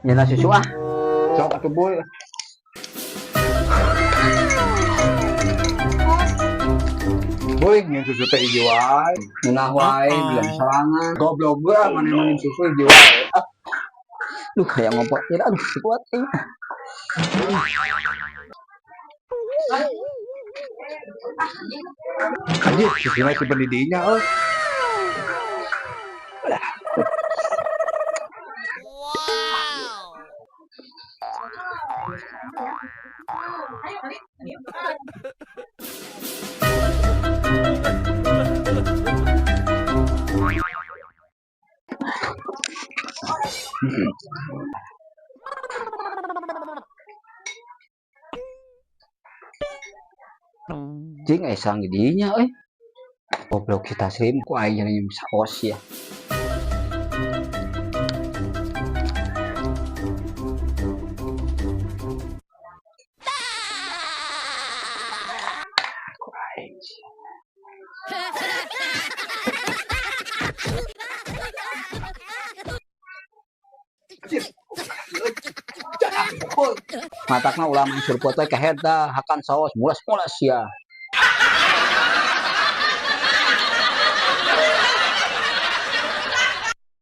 Nyana susu ah. Sok atuh boy. Boy, nyen susu teh hiji wae. Ngeunah wae bilang sorangan. Goblok gua mana nyen susu hiji wae. Ah, Duh, kayak ngompor. Ya, aduh, kuat eh. Anjir, susuna simpen di dinya euy. Cing eh sang dinya euy. Goblok si Taslim ku aing jadi saos ya. Ku aing. Matakna ulah main surpot we kahed dah hakan saos mulas-mulas ya.